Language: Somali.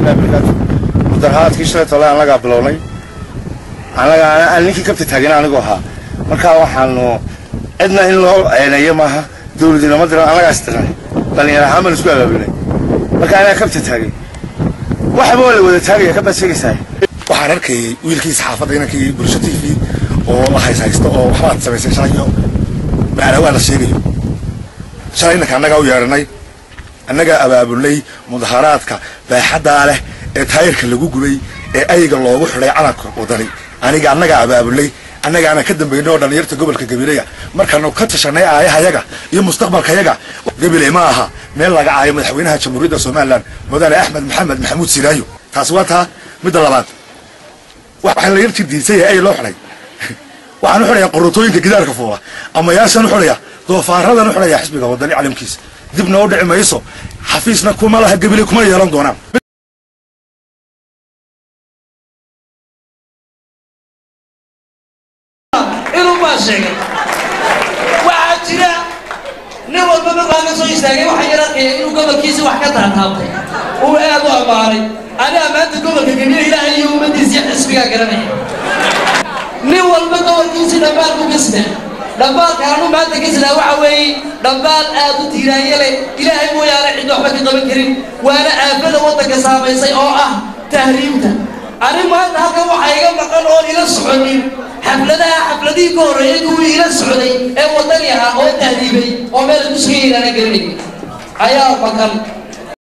Waraxmatullahi wabarakaatu. Mudaharaadkii shalay tole annagaa bilownay, annagaa ninkii kabta taagan anigoo ahaa. Markaa waxaanu cidna in loo eeneeyo maaha, dowladinama diran, annagaa istirnay, dhalinyar ahaan baan isku abaabulnay. Marka anaa kabta taagay, waxba waa la wada taagaya, kabaad sheegaysaa. Waxaan arkayay wiilkii saxaafadda, inankii Bulsho TV oo la hayshaysto oo waxbaad samaysay shalayo, macna la sheegayo. Shalay inanka annagaa u yeedhanay, annagaa abaabulnay mudaharaadka baaxaddaa leh ee taayirka lagu gubay ee ayga loogu xidhay calanka Wadani. Aniga annagaa abaabulnay, annagaana ka dambaynay oo dhalinyarta gobolka Gabileya markaanu ka tashanay aayahayaga iyo mustaqbalkayaga. Gabiley ma aha meel laga caayo madaxweynaha Jamhuuriyadda Somalilan, mudane Axmed Maxamed Maxamuud Silaayo. Taasi waa taa. Midda labaad, waxaa la yar jirdiisan yahay ay loo xidhay. Waxaan u xidhayaa qorotooyinka gidaarka fuula ama yaashaan u xidhaya, doofaaradan u xidhaya xisbiga Wadani calamkiisa. Dibna u dhici mayso, xafiisna kuma laha Gabiley, kuma yeelan doonaan. Inuu baa sheegay waxaa jira nin walba markaa ka soo istaagay, waxaan yar arkaya inuu gobolkiisi wax ka taataabtay, uu aad u ammaanay. Ani ammaanta gobolka Gabiley Ilaahay iyo ummaddiisii xisbigaa garanaya. Nin walba gobolkiisii dhambaal ku kasna, dhambaalka anu maanta kasnaa waxa weeye dhambaal aad u tiiraanye leh, Ilaahay mooyaane cid waxba ka qaban karin, waana aafada waddanka saamaysay oo ah tahriibta. Ani maanta halkan waxaa iga maqan oon ila soconin xafladaha, xafladihii ka horreeyay kuwii ila socday ee waddani ahaa oo tahriibay oo meel ku sugan yahay aanan garanay ayaa maqan.